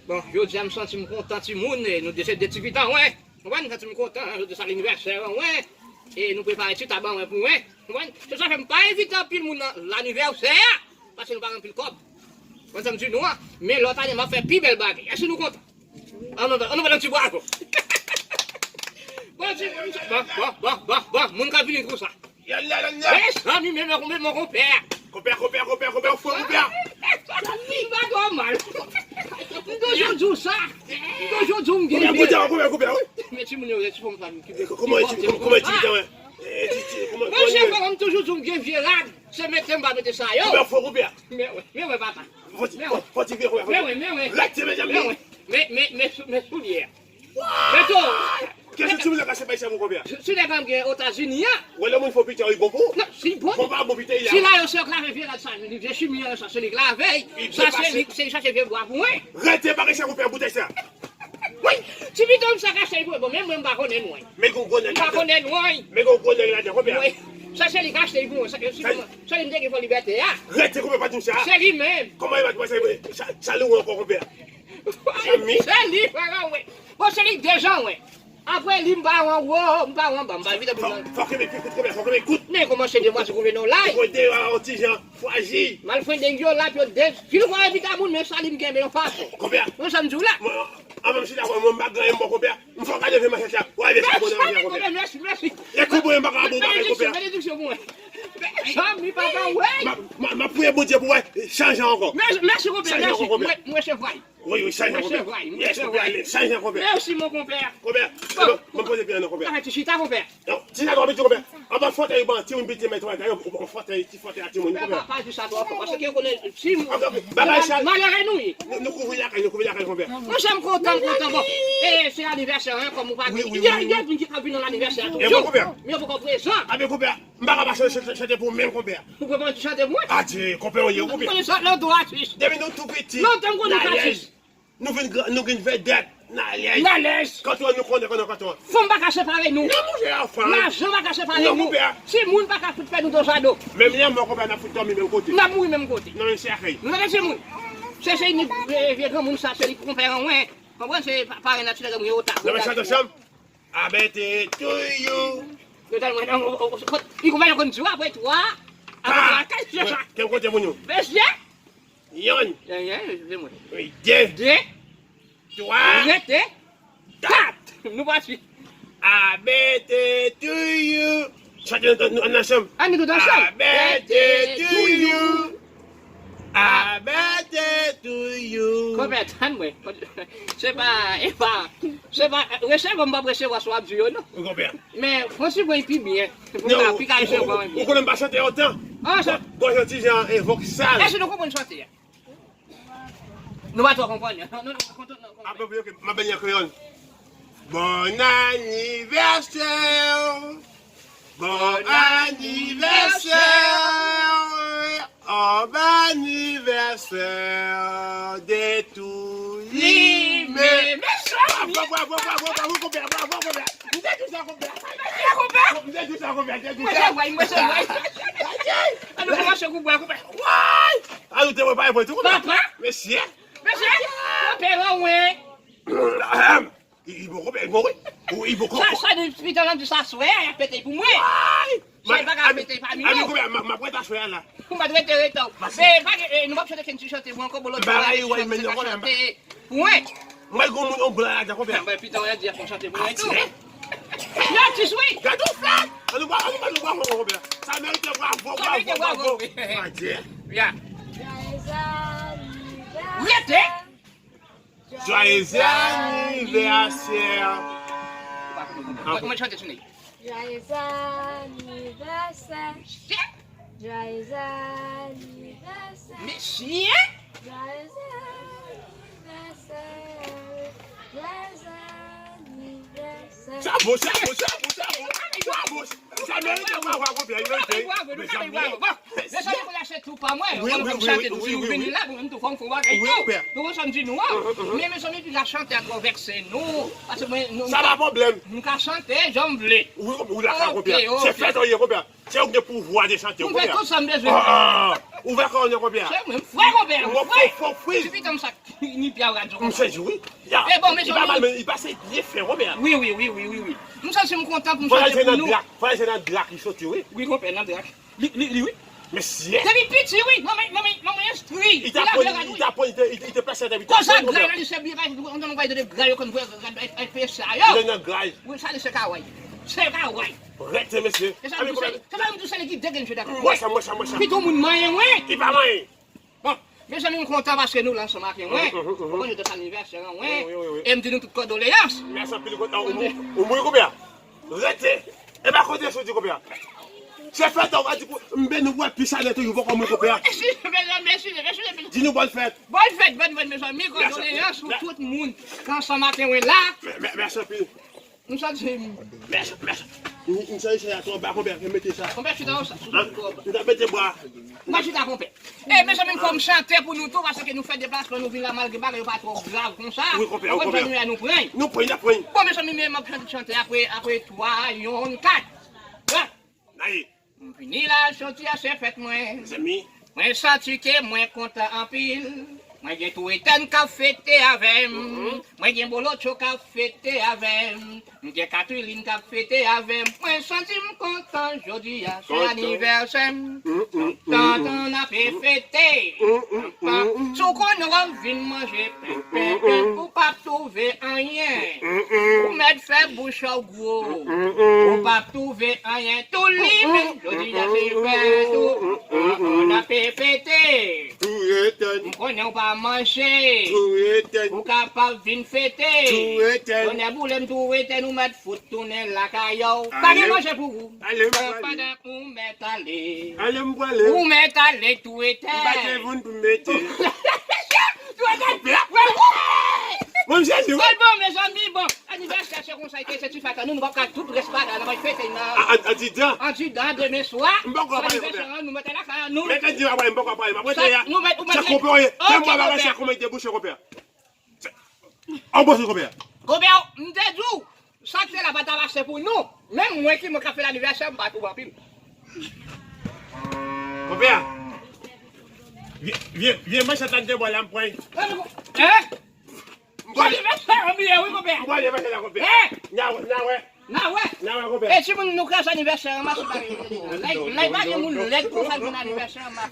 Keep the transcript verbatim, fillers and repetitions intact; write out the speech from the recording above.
Bon, jodi a m santi m kontan, timoun, e nou deja de ti pita, wen. Konprann? M santi m kontan, jodi a se anivèsè, wen. E nou prepare ti tab, wen, pou mwen. Konprann? Se sa fè m pa envite anpil moun nan lanivèsè a, paske nou pa gen anpil kòb. Konprann sa m di nou an? Men lòt ane, m ap fè pi bèl bagay. Èske nou kontan? An nou, an nou ba yon ti bravo. Bon, ti, bon, bon, bon, bon, bon, moun k ap vini pou sa. Mezanmi, men, men, men, men, konpè. Konpè, konpè, konpè, konpè, ou fò, konpè. Mezanmi, pa twò mal. M toujou di w sa. M toujou di w m gen vye. Konpè, konpè, konpè, wi. Men timoun yo rete fò m pa m ki... Kòman e ti, kòman e ti, kòman e ti? Monchè, frè, m toujou di w m gen vye rad. Se mete m pa mete sa yo. Konpè, fò, konpè. Men wè, men wè, papa. Fò ti, fò ti vye, konpè, fò ti. Men wè, men wè. Rete, mezanmi. Men wè. Men, men, men sou-, men soulye. Men tou. Kèk ti moun nan ka se bay sa pou konpè. Si, si nèg la gen Etazini an. Wè lè moun fò pita, li bon pou ou. Non, si bon. Bon pa bon pita, li la. Si la yo se yo k lave vye rad sa, vye chimè sa, se li k lave. Sa se li, se li chache vye bwa pou mwen. Rete, pa gen sa konpè, boutèy sa. Wi, si pito m sa k achte pou mwen, bon, men mwen m pa konnen nou. Men gon gwo nèg. M pa konnen nou. Men gon gwo nèg ladan, konpè. Wi. Sa se li k achte pou mwen, sa, si, sa, se li m te gen fò libète a. Rete, konpè, pa di m sa. Se li menm. Kòman e pa di m sa, sa, sa li wè ankò, konpè? Zanmi. Se li, frè, wi. Bon, se li deja, wi. Apre li, m pa wè wo, m pa wè anba, m pa vide pou mwen. Fò, fò kenbe pi kout, konpè, fò kenbe kout. Men kòman se demwazèl konpè non la. Fò de, yon ti jan, fwajil. Mal fwen deng yo la, yo de. Si nou pa envite moun, men sa li m kenbe yon fason. Konpè. Mwen sa m di w la. Mwen, an menm si dakò, mwen m pa gen anyen m ba w konpè. M fò gade vye machin sa. Wè, vye sa bon nan machin konpè. Mèsi, mèsi. E konpè, m pa ka bon bagay konpè. Benediksyon, benediksyon pou mwen. Zanmi, papa, wi. M a, m a, m a priye Bondye pou wè, chanje ankò. Mèsi, mèsi konpè, mèsi. Mwen, mwen se vway. Wi, wi, chanje konpè. Mwen se vway, mwen se vway. Chanje konpè. Mèsi, mon konpè. Konpè, mwen poze pye nan konpè. Anfèt, ti chita, konpè. Non, ti chita, konpè, ti konpè. Anba fòtèy ban, ti moun piti, mèt wè, yon fòtèy, ti fòtèy a ti moun, konpè. Pa, pa di sa twò fò, paske konnen, si moun, bagay sa, malere nou ye. Nou, nou kouvri lakay, nou kouvri lakay, konpè. Mwen, sa m kontan, m kontan, bon. E, se anivèsè, wi, kòm ou pa di. Wi, wi, wi, wi. Gen, gen moun ki ka vin nan anivèsè a toujou. E bon, konpè. Men yo poko prezan. A, men konpè. M pa ka pa chante, chante, chante pou mwen, konpè. Ou pran ti chante pou mwen? Adye, konpè, ou ye, konpè. Ou konnen sa, lè w tou atis. Depi nou tou piti, lontan m konnen w atis. Nou vin gran, nou vin vedèt, n alèz. N alèz. Kanton an, nou konnen, konnen kanton an. Fanm pa ka separe nou. Non, monchè, fanm. Lajan pa ka separe nou. Non, konpè. Timoun pa ka fout fè nou dozado. Menm lè mò, konpè, n ap fout dòmi menm kote. N ap mouri menm kote. Nan menm sèkèy. Nou tande timoun? Se, se ni, e, vye granmoun sa, se li ki konpè an, wen. Konprann, se pa, paran an ti nèg an mouye ota. Nan menm chante ansanm. Happy birthday to you. Yo tèlman nan, o, o, o, kot, li konpè konn di w apre twa, apre twa, kat, se sa. Ken kote moun yo? Mesye! Yonn. Yonn, yonn, se mwen. Wi, de. De. Twa. Rete. Kat. Nou pati. Happy birthday to you. Chante nou, nou, nou ansanm. An nou tout ansanm. Happy birthday to you. Happy birthday to you. Konpè, tann mwen. Se pa, e pa, se pa, resevwa m p ap resevwa sa w ap di yo, non. Wi, konpè. Men, fò si mwen pi byen. Pou m ka, pi ka resevwa mwen byen. Ou konnen m pa chante otan. Ah, sa. Gòj an ti jan, e, vokal. Èske nou konprann chante a? Nou pa twò konprann. Non, non, non, kontan, non, konprann. Apre, ok, m ap beni an kreyòl. Bon anivèsè. Bon anivèsè. Bon anivèsè de tou li menm. Bravo, bravo, bravo, bravo, konpè, bravo, konpè. M te di w sa, konpè. M te di w sa, konpè, m te di w sa. Mwen se vway, mwen se vway. An nou kòmanse kou bwè, konpè. Woy! An nou te prepare pou tou, konpè. Papa! Mesye! Mesye! Konpè, wi. Li, li bon, konpè, li bon, wi. Wi, li bon, konpè. Sa, sa, depi pitan an di sa swè a, y ap pete pou mwen. Woy! Sa pa ka pete pami nou. Konpè, m ap, m ap rete aswè a la. Ou pa t rete, rete. Men, pa gen, e, nou p ap chante kenn ti chante pou ankò, bon, lòt bagay, wi, men nou konnen chante pou mwen. Mwen, gon moun, on blan la, konpè. Mwen, pitan, y a di, y ap chante pou mwen tou. Yon atis, wi. Gade w fè. An nou ba, an nou ba nou bravo, konpè. Sa merite bravo, bravo, bravo. Adye. Ya. Rete. Joyeux anniversaire. Mwen, mwen chante sou li. Joyeux anniversaire. Joyeux anniversaire. Mesye! Joyeux anniversaire. Joyeux anniversaire. Sa bon, sa bon, sa bon, sa bon. Sa bon. Sa merite bravo, konpè, li merite. Mezanmi. Bon, mezanmi, pou lè se tou pa mwen. Wi, wi, wi, wi, wi. Ou vini la, bon, m tou fò m fè yon bagay tou. Wi, konpè. Nou konn sa m di nou an. Men mezanmi, pi la chante a travèse nou. Paske mwen, nou, sa pa pwoblèm. M ka chante jan m vle. Wi, konpè, ou la ka, konpè. Se fèt ou ye, konpè. Se ou ki gen pouvwa de chante, konpè. M fè tout sa m bezwen fè. Ouvè kò w non, konpè a. Se mwen, frè konpè a, frè. Fò, fò, fri. Ti pitan sa ni pya radyo. M sezi, wi. Ya. E bon, mezanmi. Li pa mal, men li pase byen fè, konpè a. Wi, wi, wi, wi, wi, wi. M santi m kontan pou m chante pou nou. Fò al jwe nan drak, fò al jwe nan drak li soti, wi. Wi, konpè, nan drak. Li, li, li, wi. Mesye. Depi piti, wi. Manman, manman, manman enstri. Li te aprann, li te aprann, li te, li te plase depi piti. Konsa, grann la, li se byen, pa, on, on, on, de gra yo konn vwè, gra, gra, gra, sa yo. Li nan gra. Wi, sa, li se kaway. Se kaway. Rete, mesye. Se sa m di, se, se sa m di, se li ki degenjre dakò. Mwen sa, mwen sa, mwen sa. Piton moun manyen, wi. Li pa manyen. Bon, mezanmi, m kontan paske nou la ansanm ak mwen. Mhm, mhm, mhm. Ou konn yo te fè anivèsè an, wi. Wi, wi, wi, wi. E m di nou tout kondoleyans. Mèsi anpil, kontan. Ou, ou, ou mouri konbyen? Rete. E pa kote sou di konbyen? Se fèt ou va di pou m beni ou wè pi sa nèt ou poko mouri konbyen? Mèsi, mèsi, mèsi, mèsi. Di nou bòn fèt. Bòn fèt, bòn, bòn, mezanmi, kondoleyans pou tout moun ki ansanm ak mwen la. Mè-, mè-, mèsi anpil. M santi m. Mèsi, mèsi. M, m santi se la twò ba, konbyen, mete sa. Konbyen chita sa, sou twò ba. M ta mete bwa. M pa chita konpè. E, mezanmi, fò m chante pou nou tou, paske nou fè deplasman, nou vin la malgre bagay yo pa twò grav konsa. Wi, konpè, wi, konpè. Nou pran, nou pran. Nou pran, n ap pran. Bon, mezanmi, men m ap chante, chante apre, apre twa, yon, kat. An. N ale. M vini la, jodi a se fèt mwen. Mezanmi. Mwen santi ke mwen kontan anpil. Mwen gen Tou Etèn k ap fete avè m. Mhm. Mwen gen Bolotcho k ap fete avè m. M gen Katrilin k ap fete avè m. Mwen santi m kontan jodi a, se anivèsè m. Tantan n ap fete. Tantan, si w konnen w ap vin manje penpenpen, ou p ap twouve anyen. Ou mèt fè bouch ou gwo. Ou p ap twouve anyen. Tou li menm, jodi a se fèt ou. N ap fete. Tou Etèn. M konnen w pa manje. Tou Etèn. Ou kapab vin fete. Tou Etèn. Tonnè boule m, Tou Etèn, ou mèt fout tounen lakay ou. Pa gen manje pou ou. Ale, m prale. Pandan ou mèt ale. Ale, m prale. Ou mèt ale, Tou Etèn. M pa te vin pou mete. Tou Etèn. Mwen, m sezi, wi. Bon, mezanmi, bon. Anivèsè, se konsa, se ti fèt an nou, nou p ap ka tout rès bagay, n ap fete nan. An, an, antidan. Antidan, demen swa. M poko pale, konbyen. Anivèsè an nou, mete lakay an nou. Mete di bagay, m poko pale, m ap rete la. Nou mèt, ou mèt. Se konbyen, fè m wè bagay sa kòman li debouche, konbyen. An bon, se konbyen. Konbyen, m te di w, sa k te la pa ta pase pou nou. Menm mwen ki mwen k ap fè lanivèsè, m pa twouve anpil. Konbyen. Vye, vye, vye manchèt la, m te bò la, m pran. Hein? M pral. Anivèsè an m ye, wi, konpè. M pral anivèsè la, konpè. Hein? N a wè, n a wè. N a wè. N a wè, konpè. E timoun, nou kraze anivèsè an mas, pa gen lèd, lèd, pa gen moun lèd konsa ki nan anivèsè an mas.